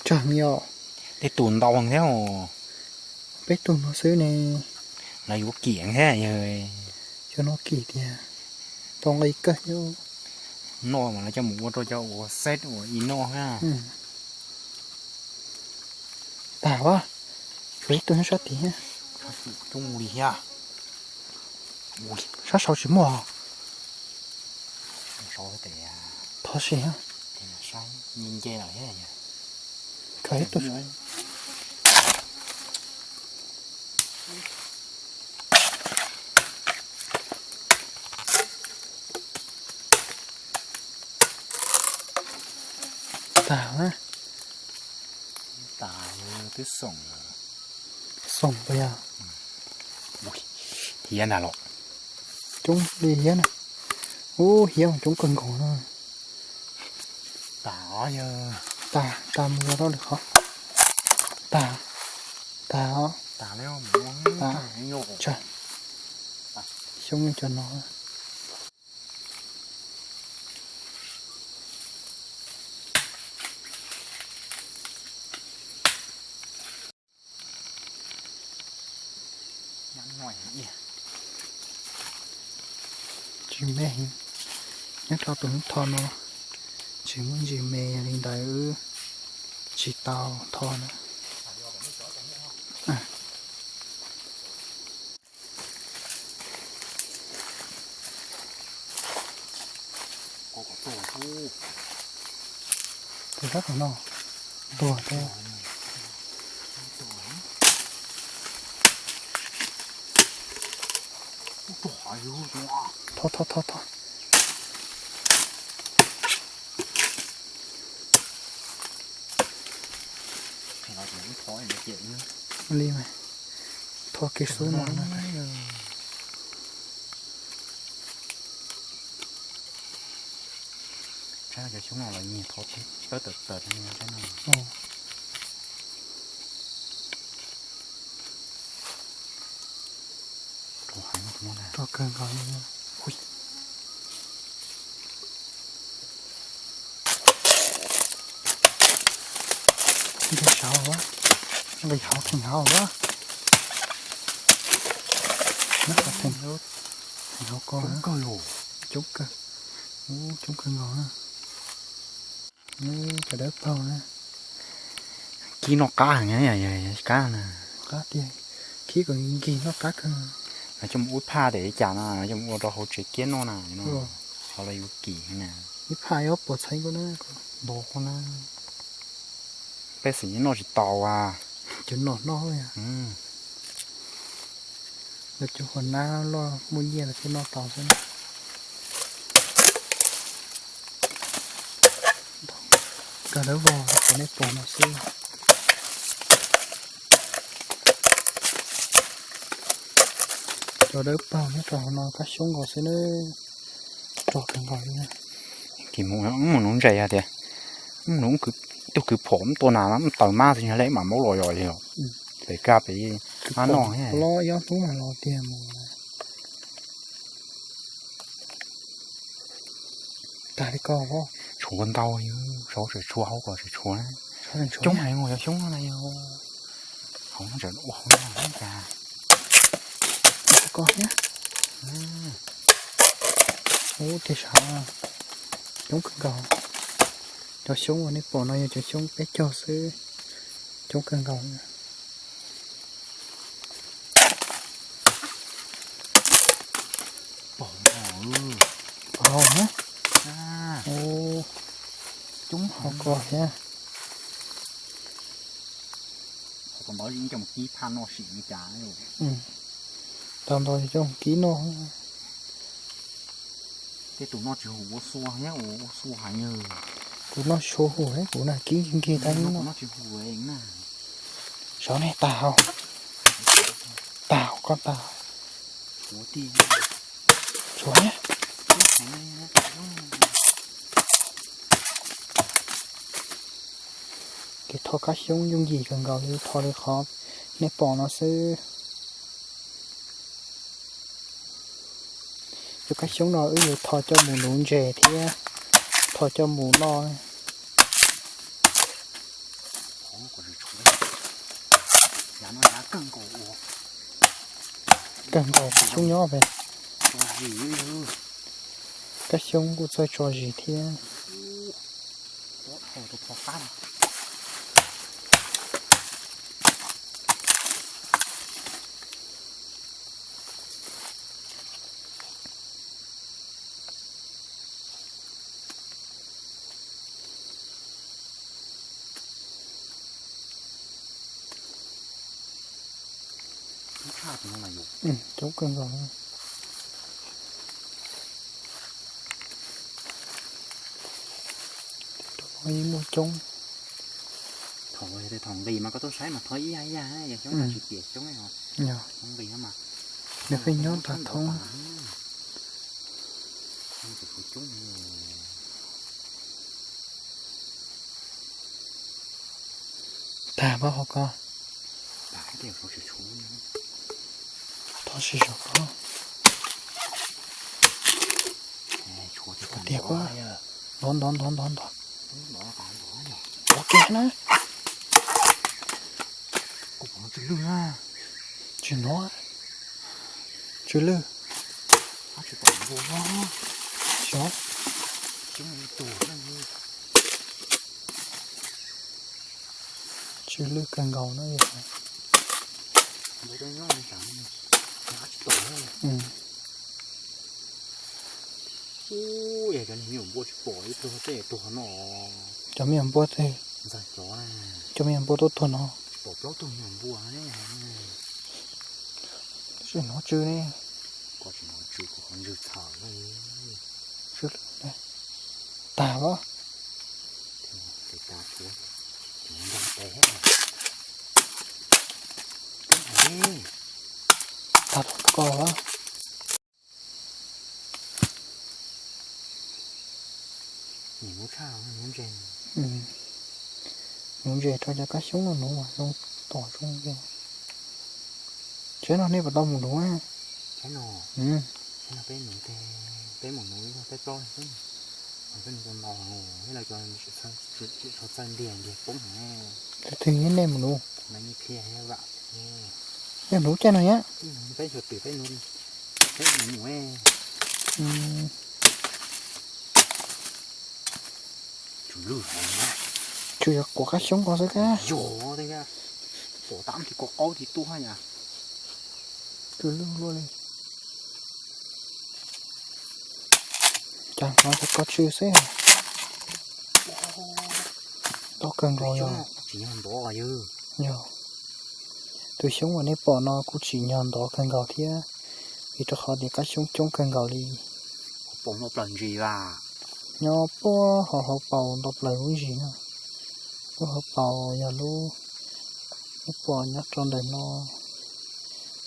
Tsawg yom? Tej tus ntau thiab os. Peb tug no xwb ne. Lawv yuav kim thiab yog. Cov no kim tiag. Tau nqi kawg thiab. Noj mas lawv coj mus ua rau cov uas xeb uas ib noj thiab. Tag a, tshuav ib tug nyob sab tid thiab. Coob li thiab. Sab saud tsis muaj. Thov si. Khaws ib tug. Tag na. Tag, twb xoom lawm. Xoom puas yog? Hiab ntag los. Coob li hiab na. Ub, hiab mas coob kawg nkaus na. Tag, tag mus rau lwm qhov. Tag, tag os. Tag, tsawg. Xyoob cov no. Tsis me, nyob rau tus hoob tho no tsis muaj ntsis me li ntawd, tsis tau tho na. Tus sab tom no tuag thiab. Tho, tho, tho, tho. Li mas, tho kiag xub no na. Saib cov xyoob no los nyiag tho tsis tawm tawm no. Rog kawg nkaus li. Nqis saud, nqis hauv theem hauv. Nyob hauv theem hauv ko. Coob kawg, coob kawg nkaus. Cov dawb paug na. Kib noj qab heev, qab na. Qab tiag, kib kom nkig noj qab kawg. Lawv coj mus ua phaj tias li cas no, lawv coj mus ua rau hauv tsev kiab noj na. Qhov lawv yuav kim na. Ib phaj ob puas txheeb ko na. Nto ko na. Peb xwm noj tsis tau a. Cov nom noj. Lawv cov hua nab loj muaj nyiaj lawv thiaj noj tau xwb na. Cov dawb vog rau nej pom no xwb. Cov dawb paug nyob rau hauv no kab xyoob nkaus xwb na. Rog kawg nkaus li. Kis mus mus nuv ntses hais tias mus nuv tug kwv phom mus tua nas mus taws mab xwb le mam maub los yos li os. Pem kaj pem mab noj. Los ob hnub mas los tiag mus. Tag li ko. Tshuav ntau, saud tseem tshuav, hauv ko tseem tshuav. Coob heev yog xyoob no na yog. Hauv no tseem ua hauv no cas. Ko thiab. Ub, tiag sav, coob kawg nkaus. Cov xyoob uas nej pom no yog cov xyoob peb caug xwb, coob kawg nkaus. Pom na. Coob hauv ko thiab. Tau ntawd coj mus kib phaj noj sim li cas. Tau ntawd coj mus kib noj. Tej tus noj tsis hum ua xua thiab, ua xua heev. Kuv noj tsis tshua hum thiab, kuv na kib nkig nkig tag noj. Saud ne tag hauv, tag hauv ko tag. Tshuav thiab. Kev tho kab xyoob yooj yim kawg nkaus li, tho li qhov nej pom no xwb. Cov kab xyoob no wb yuav tho coj mus nuv ntses thiab tho coj mus noj. Kawg nkaus xyoob nyob pem. Kab xyoob kuj txawj tso zis thiab. Coob kawg nkaus. Muaj coob. Thaum nqis mas koj tuaj saib mas thov ib yam ib yam, yog xyoob tsis tiam xyoob os. Nqis mas nws pheej nyob tag thoob. Tag pab hauv ko. Thov sib zog ko. Tiag ko. Ntov ntov ntov ntov ntov. Ntov kiag na. Tsis hnov. Tsw lwj. Tsw lwj kawg nkaus na. Cov me nyuam npua twg, cov me nyuam npua tuaj tuag no. Tsis hnov tsw ne. Tag los? Tag ko los? Nuv ntses rau cov kab xyoob no nuv zoo tom zoo. Tsheb no nej puas tau mus nuv? Peb mus nuv, peb plaub, peb nuv tau ntau, peb los txog txawj ntiag ntiag poob. Tus twg nej mus nuv? Yog nuv caij no thiab. Peb xyuas twm peb nuv, peb mus mus. Tsuas yog quav kab xyoob ko xwb kab. Yog, pom tab ti ko qaub ti tuaj yam. Tsuas lwj luaj li. Cas hnov cov ko tsw xwb. Ntov kawg nkaus yog. Yog. Tus xyoob uas nej pom no kuj tsim nyog ntov kawg nkaus thiab, vim rau qhov tias kab xyoob coob kawg nkaus li. Nyob puag hauv hauv paus nto plaws lub ntsis no. Lub hauv paus yog lub, lub pom nyob rau ntawm no.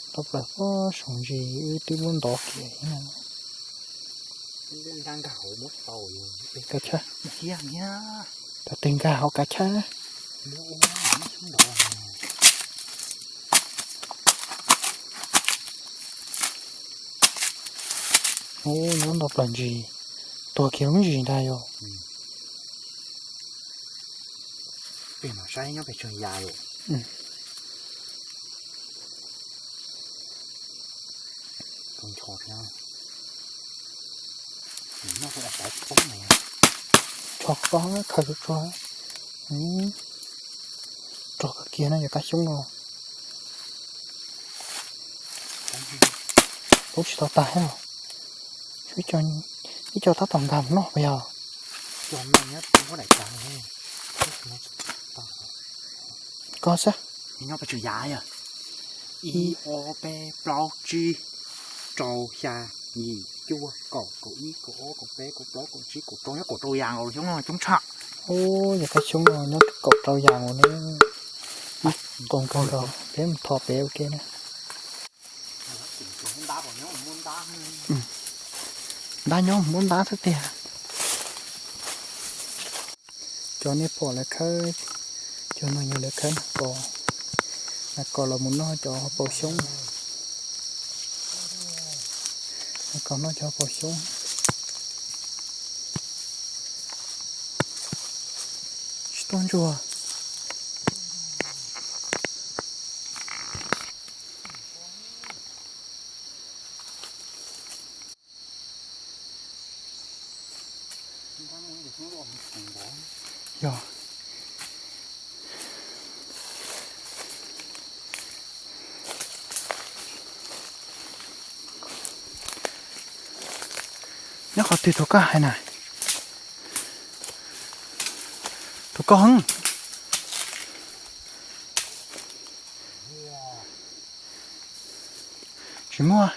Nto plaws puag saum ntsis wb twb muab ntov kiag thiab. Kav chawj, thaum twg nkag hauv kav chawj na. Ub, nyob nto plaws ntsis, tuag kiag lub ntsis ntag yog. Peb mam saib nyob pem tsawg yam lawm. Tso ko khaws tsuag tsuag. Rog kawg kiag no yog kab xyoob no. Poob tsis tau tag thiab los? Ib co tab tom nkag mus noj puas yog? Ko xwb. Nyob pes tsawg yav yog? Ib, ob, peb, plaub, tsib, rau, xya, yim, cuaj, kaum, kaum ib, kaum ob, kaum peb, kaum plaub, kaum tsib, kaum rau, nyob kaum rau yas nkaus xyoob no coob tshaj. Ub, yog kab xyoob no nyob kaum rau yas nkaus ne. Ib qoo kawg nkaus, peb mus tho pem ua ke na. Ntab nyob muab ntab xwb tiag. Cov nej pom lawv khawb, cov no yog lawv khawb nas kos, nas kos los mus noj cov hauv paus xyoob. Nas kos noj cov hauv paus xyoob. Tsis tuaj ntsuag. Yog. Nyob qhov twg tus koj hais na? Tus koj heev. Tsis muaj.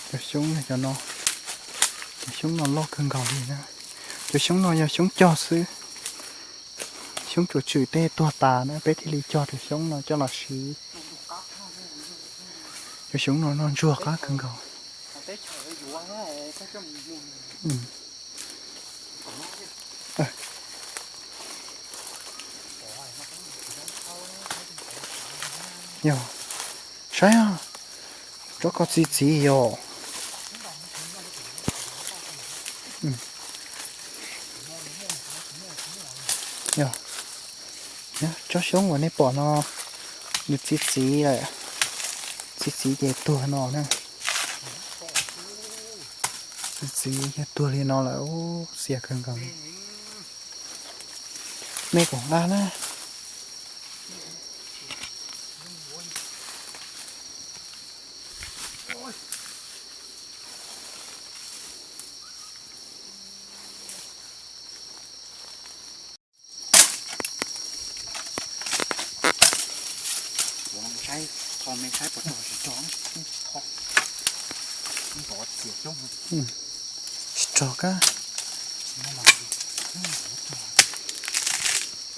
Cov xyoob no, cov no, cov xyoob no loj kawg nkaus li na. Cov xyoob no yog xyoob cog xwb. Xyoob tsuas tswm tej tuag tas na peb thiaj li cog cov xyoob no coj los siv. Cov xyoob no noj ntsuag qab kawg nkaus. Yog, saib os, tsob ko txi txiv yog. Yog, tsob xyoob uas nej pom no nws txi txiv lawm, txi txiv ces tuag no na. Txi txiv ces tuag li no lawm, xiam kawg nkaus. Nej kom nqa na. Saib, tho me saib puas rog tsis rog, tsis tho, txias coob. Tsis rog kab.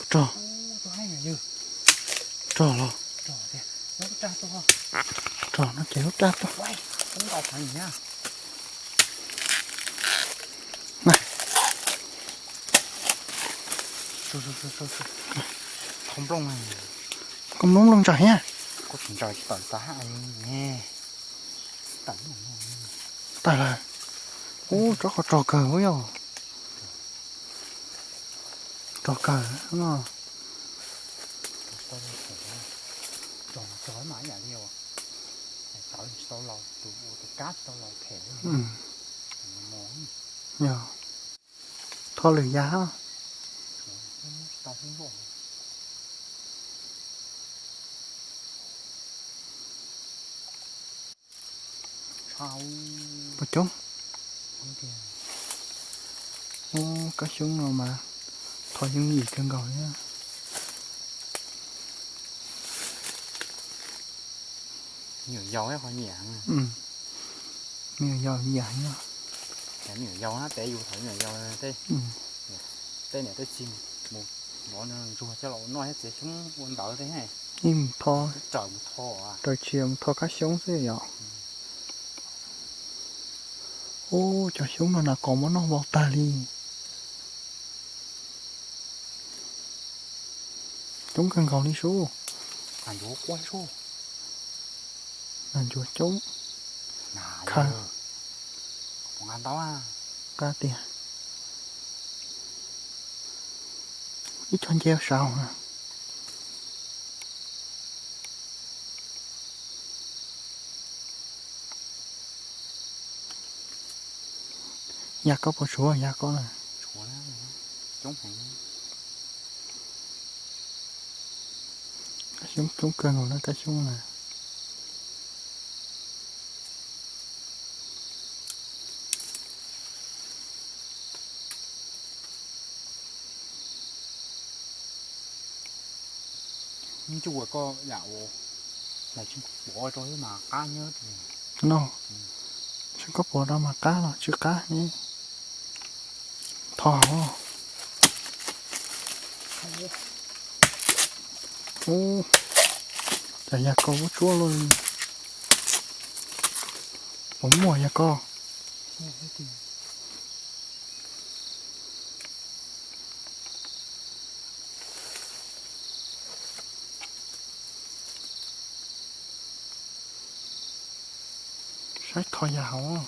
Rog. Rog los? Rog no ces lub raj tuaj. Koj nplooj nplooj ntsais thiab. Tawg lawm. Ub, tsob qhov rog kawg ub yog. Rog kawg no. Yog, tho lwm yam. Puas coob? Ub, kab xyoob no mas tho yeej yim kawg nkaus thiab. Me nyuam yaus nyiam heev. Me nyuam yaus nyiam heev. Me nyuam yaus na, tej yus thaum me nyuam yaus tej, tej niam tej txiv mus nov ntsuag coj los ua noj thiab txiav xyoob ua ntawv tej. Yeej mus tho, raws mus tho, raws txiav mus tho kab xyoob xwb yom. Ub, cov xyoob no nas qos muab noj vau tag li. Coob kawg nkaus li sub. Nas ncuav coob. Khaws. Nqa tiag. Ib co nce saud na. Yam koj puas tshuav yam koj na? Kab xyoob coob kawg nkaus na, kab xyoob na. Ncuj koj yam ua, pov rau mas qab nyob. No, tsis koj pov rau mas qab los tsis qab ne. Tho hauv. Ub, cas yam koj ua tsuab luaj li. Puas muaj yam koj? Saib tho yam hauv.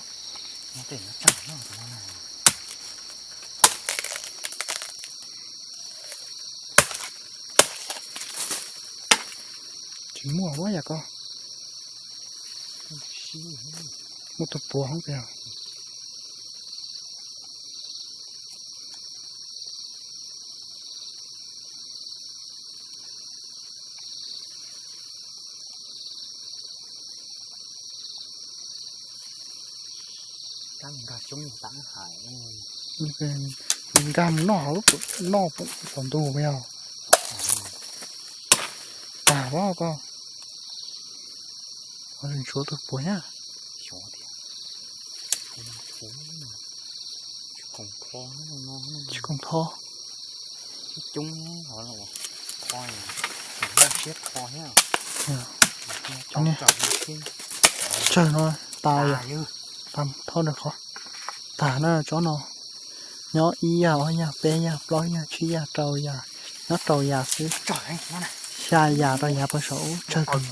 Tsis muaj ua yam koj. Muaj tus puav hoob pem. Nkag mus noj hauv lub, noj tom ntug yog. Tag lawm koj. Tshuav tus puav thiab. Tsis koom tho. Tsawg no tas, tas thauj rau qhov. Tag na tsob no. Nyob ib yam, ob yam, peb yam, plaub yam, tsib yam, rau yam. Nyob rau yam xwb. Xya yam rau yav pem saum ub tsawg kawg.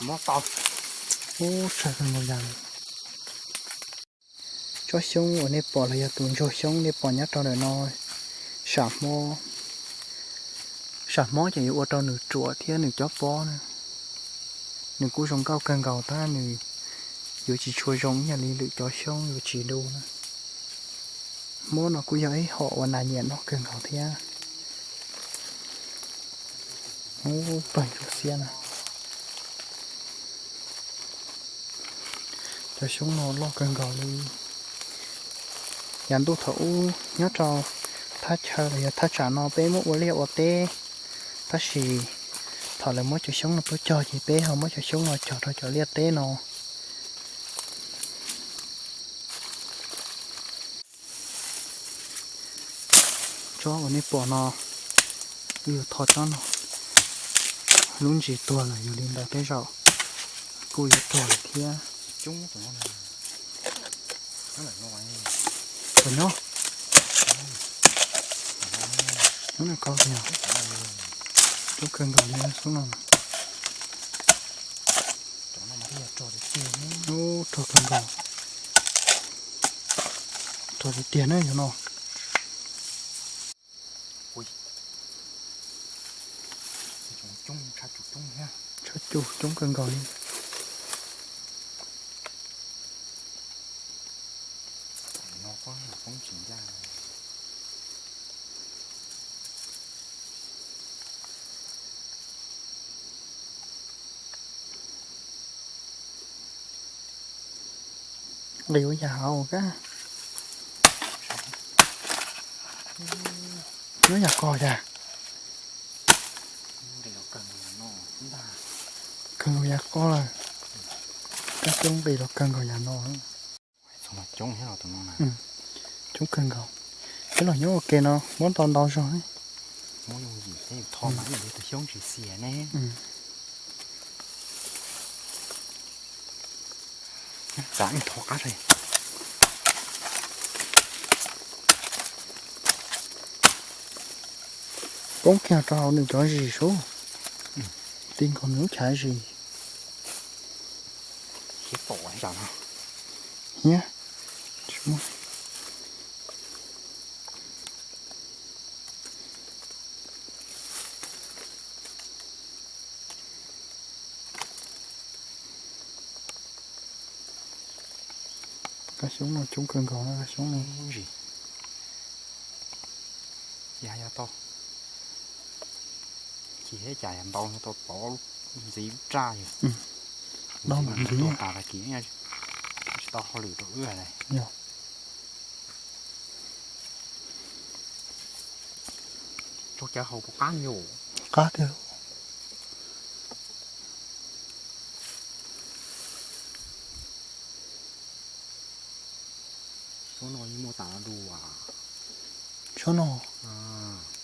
Ub tsawg kawg nkaus yam. Tsob xyoob uas nej pom los yog tus ntsuag xyoob nej pom nyob rau ntawm no, sam hmob, sam hmob ces yuav ua rau nws ruam thiab nws cob pob na. Nws kuj zoo nkauj kawg nkaus tab nws yuav tsis tshua zoo ib yam li lwm cov xyoob yuav tsis du na. Hmob no kuj yog ib hom uas nas nyiam noj kawg nkaus thiab. Ub, pawg ntsuag xiab na. Cov xyoob no loj kawg nkaus li. Yav ntuj thaum ub nyob rau thaj chaw los yog thaj tsam no peb muab ua liaj ua teb, tab sis thaum lawv muab cov xyoob no tuaj cog ces peb ho muab cov xyoob no cog rau cov liaj teb no. Tsob uas nej pom no, kuj yuav tho tsob no, lub ntsis tuag lawm yog li ntawd tej zaum kuj yuav tuag lawm thiab. Cov nyob, nyob no ko tiag, coob kawg nkaus li xub no. Ub, rog kawg nkaus, rog tiag tiag na yog no. Tshaj cub coob kawg nkaus li. Nqis ua yam hauv kab, nyob yam koj yam. Kawg nkaus yam koj lawm, kab xyoob nqis los kawg nkaus yam no. Coob kawg nkaus, peb los nyob ua ke no muab ntau ntau zog. Txav tus xyoob tsis xiam ne. Txav ib thov qab. Poob kiag rau hauv nws cov zis sub, ti nkaus nws lub chav zis. Hiab. Kab xyoob no coob kawg nkaus na, kab xyoob no. Yog, yog tau, ces cas yog ntau no tau pov ntxiv lub raj yog. Ntau ntxiv tas tag kis tsis tau hauj lwm rau wb lawm. Rau cawv haus puas qab yus? Qab tiag. Tsob no yeej muaj tas dua. Tsob no,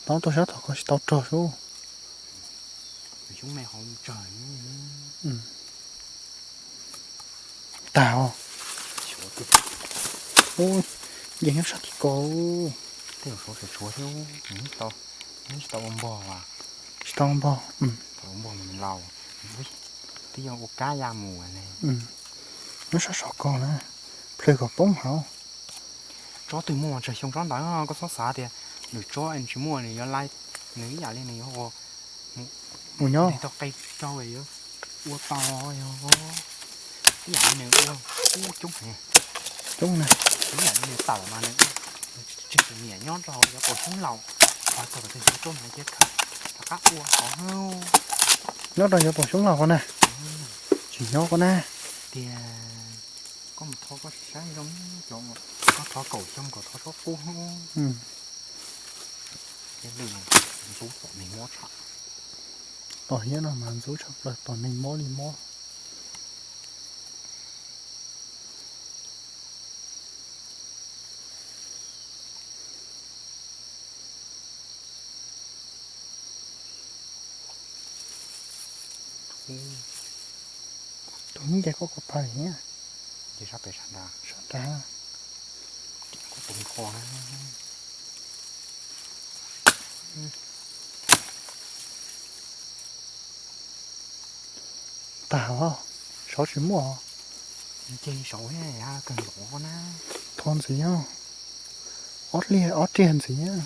tau tau sab tom ko tsis tau rog sub. Xyoob me hov tsawg. Tag os. Ub, nce nyob sab tim ko. Tej zaum tshuav thiab, tsis tau ua npog. Tsis tau ua npog. Tau ua npog mus laus, twb yog ua kab ya mus ne. Nyob sab saum ko na, plhws kom poob hauv. Tsob twg muaj mas tsawg xyoo tsob ntawd, koj txhob xav tias lwm tsob nws tsis muaj nws yuav laib, nws ib yam li nws yuav ua mus nyob tau qe rau yuav Ua tau yog ib yam li nws ua kub coob heev. Coob na. Ib yam li nws tawm mas nws tseg tus niam nyob rau cov kaum xyoob laus, txog thaum twg yuav tuaj mus cia khawm rov qab ua qhov. Nyob rau cov kaum xyoob laus ko na. Tsis nyob ko na. Tias koj mus tho koj saib zoo cov, koj tho kaum xyoo kom tho tsob qub. Thiab lwj ntxub tom neeg mob tshaj. Tom hiab no mas ntxub tshaj plaws, tom neeg mob li mob. Tus nce koj ko pha thiab. Ces sab pem sab nrad. Sab nrad. Koj tus kho na. Tag os, saud tsis muaj. Ces saud kawg nkaus na. Tho ntxiv, ob riag ntxiv.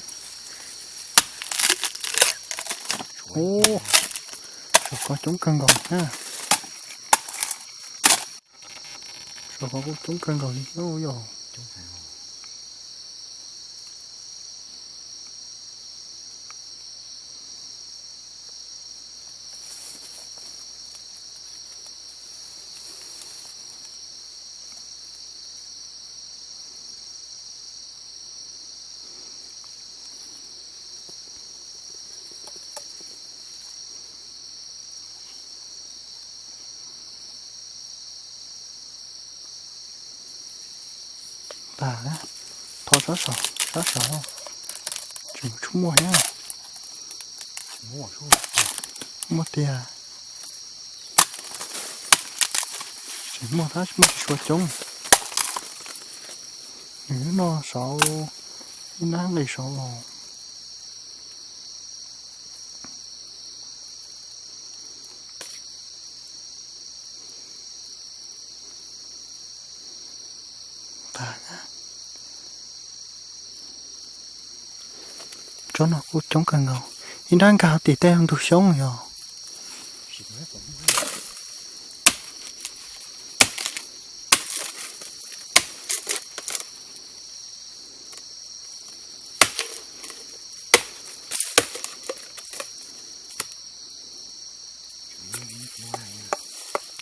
Ub, saum ko coob kawg nkaus na. Saum ko kuj coob kawg nkaus li thiab yog. Tag, tho sab saud, sab saud, tseem tshuav muaj thiab. Muaj tiag. Tseem muaj tab sis muaj tsis tshua coob. Nws no saud, ib nrab nqis saud los. Tag, tsob no kuj coob kawg nkaus, ib nrab nkag tim tej ntug xyoob yog.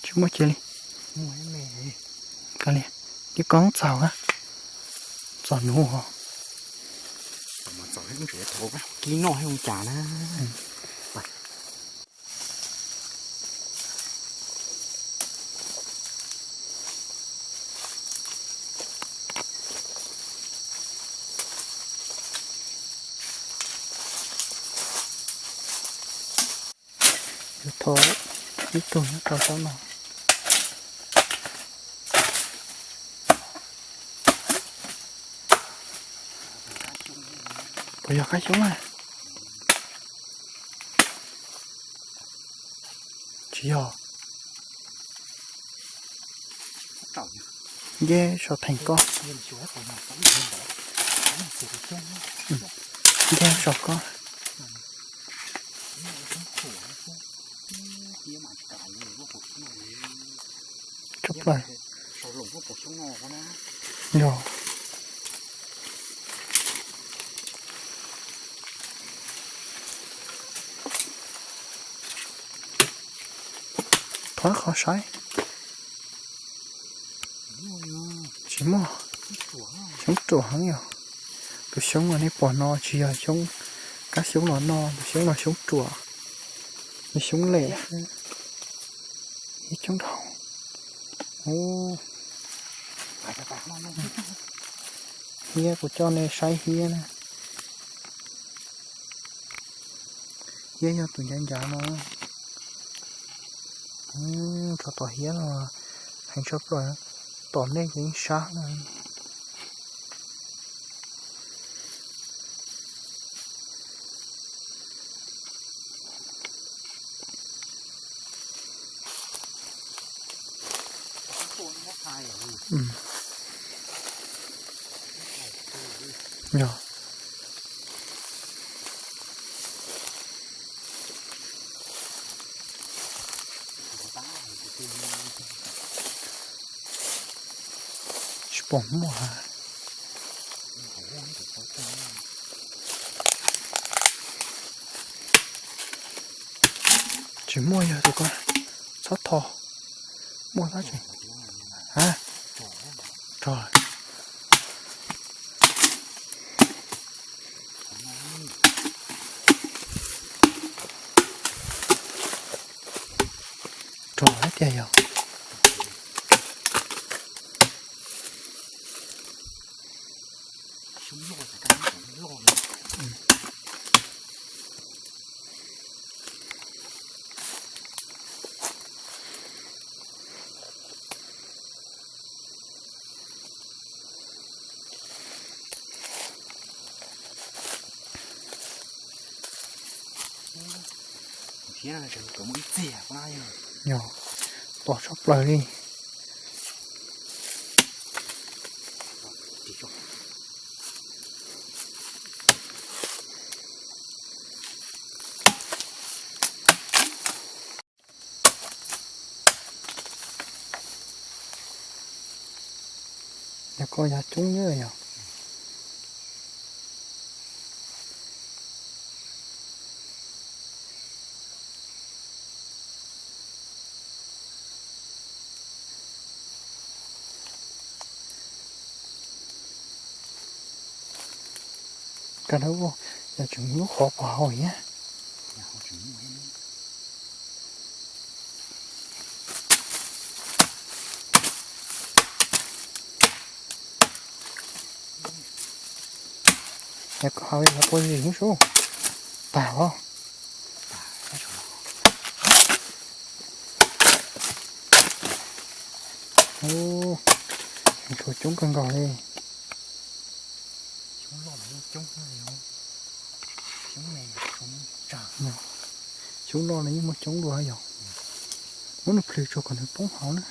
Tsis muaj cia li. Kav liam, ib koob txaus, txaus nuv. Kib noj ua cas na. Yuav tho ib tug nyob rau tsob no. Puas yog qab xyoob na? Tsis yog. Nce saum theem ko. Nce saum ko. Tshaj plaws. Yog. Thov qhov saib. Tsis muaj. Xyoob ruam heev yog. Tus xyoob uas nej pom no tsis yog xyoob, kab xyoob los noj, tus xyoob no xyoob ruam, xyoob lem, xyoob dhau. Hiab, kuv coj nej saib hiab na. Hiab yog tus ncav ncav no. Tso tom hiab no heev tshaj plaws, tom nej yeej sab na. Yog. Tsis pom muaj ha. Tsis muaj yog tus ko, txhob tho. Muaj tab tseem ha, rog. Rog tiag yog. Yog, to tshaj plaws li. Yog ko yog coob nyob yog. Nkag dawb vog, yog tseem lub qhov puag hauv thiab. Yog koj hauv yog puag zis hnub sub tag os. Ub, tshuav coob kawg nkaus li. Xyoob loj los yeej muaj coob dua yog. Muab nws plhws tsuag kom nws poob hauv na.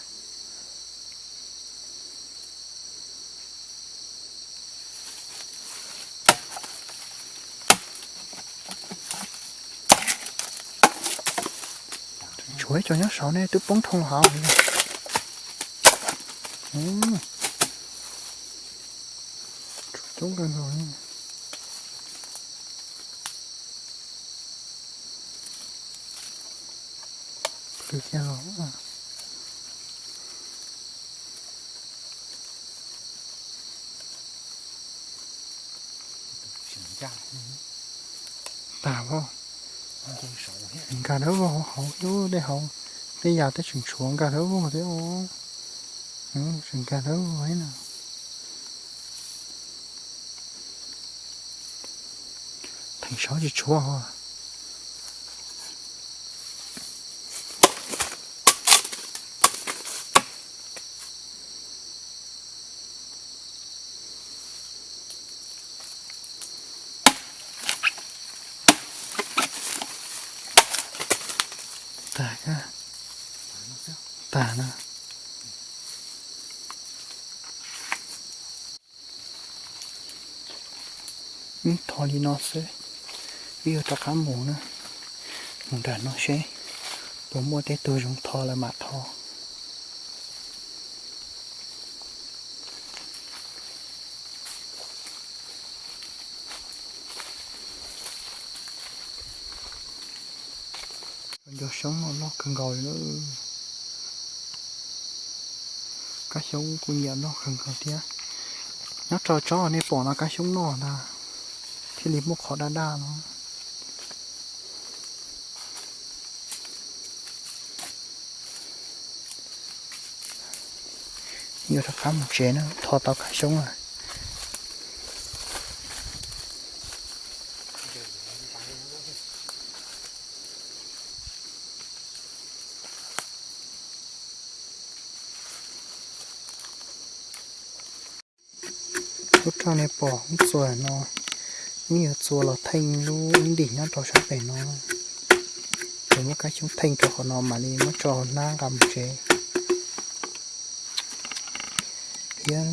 Tshuav ib co nyob saud ne twb poob dhau hauv. Tshuav coob kawg nkaus li. Plhws kiag los. Tag vog. Nkag dawb vog hauv xyoob dej hauv, tej yam twb tseem tshuav nkag dawb vog thiab. Tseem nkag dawb vog thiab na. Theem saud tsis tshuav os. Tag, tag na. Wb tho li no xwb, wb yuav rov qab mus na, mus nram no seb puas muaj tej tug zoo tho lawm mam tho. Cov xyoob no loj kawg nkaus li lawm. Kab xyoob kuj nyiam noj kawg nkaus thiab. Nyob rau tsob nej pom no kab xyoob noj ntag, thiaj li muaj qhov daj daj no. Yuav rov qab mus tsev na, tho tau kab xyoob lawm. Lub raj nej pom wb txua no, wb yuav txua los theej lub ntim nyob rau sab pem no. Yuav muab kab xyoob theej rau qhov no mam li muab tso hnab nqa mus tsev. Hiab,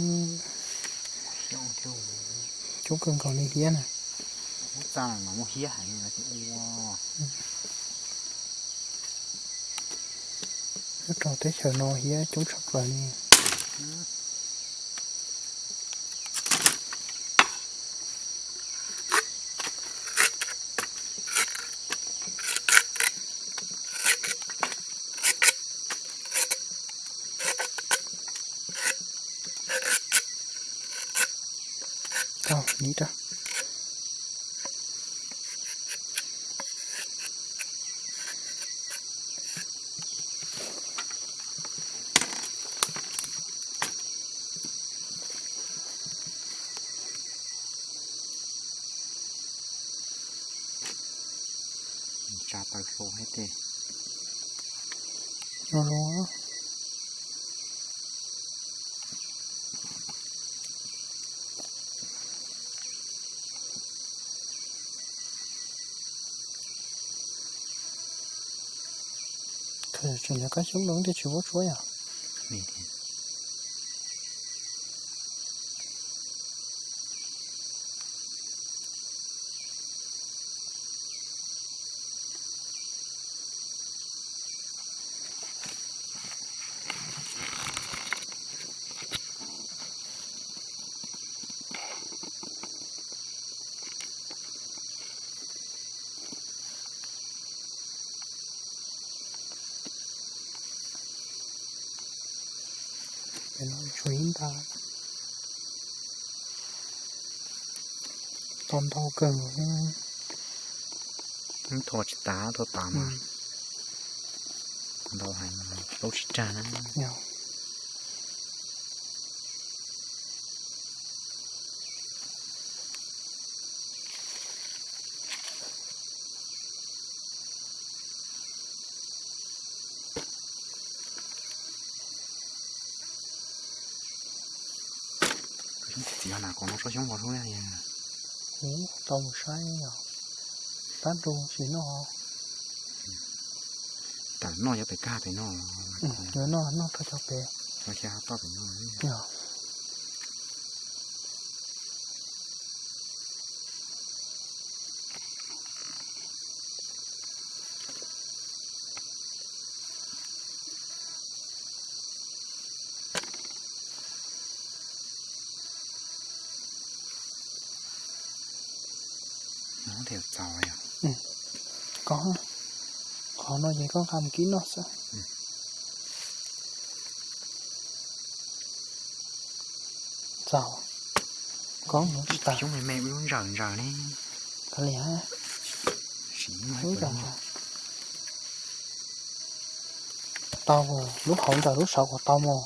coob kawg nkaus li hiab na. Nyob rau teb chaws no hiab coob tshaj plaws li. Tau, ib rab. Tsa taw hlo thiab tes. Zoo zoo. Tseem nyob kab xyoob no tiaj tsis vuab tsuab yom. Pem no tshuav ib nta. Tau ntau kawg. Thau tsis tas, thau tas mas ntau heev, plaub tsib rag na. Txiv txiv na, kom no tsob xyoob vos hlub. Tau mus saib yog pab nroo tsis noj. Tam noj cov pem kag pem no. Yuav noj noj rau cov pem. Toj pem no. Qhov no ces koj nqa mus kib noj xwb. Txaus, koob mus tsis tas. Xyoob me me ua lub ntsaws ntsaws ne. Kav liam. Tau, lub hauv ntawm lub saud kuj tau mus.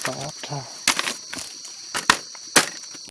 Tau ob rag.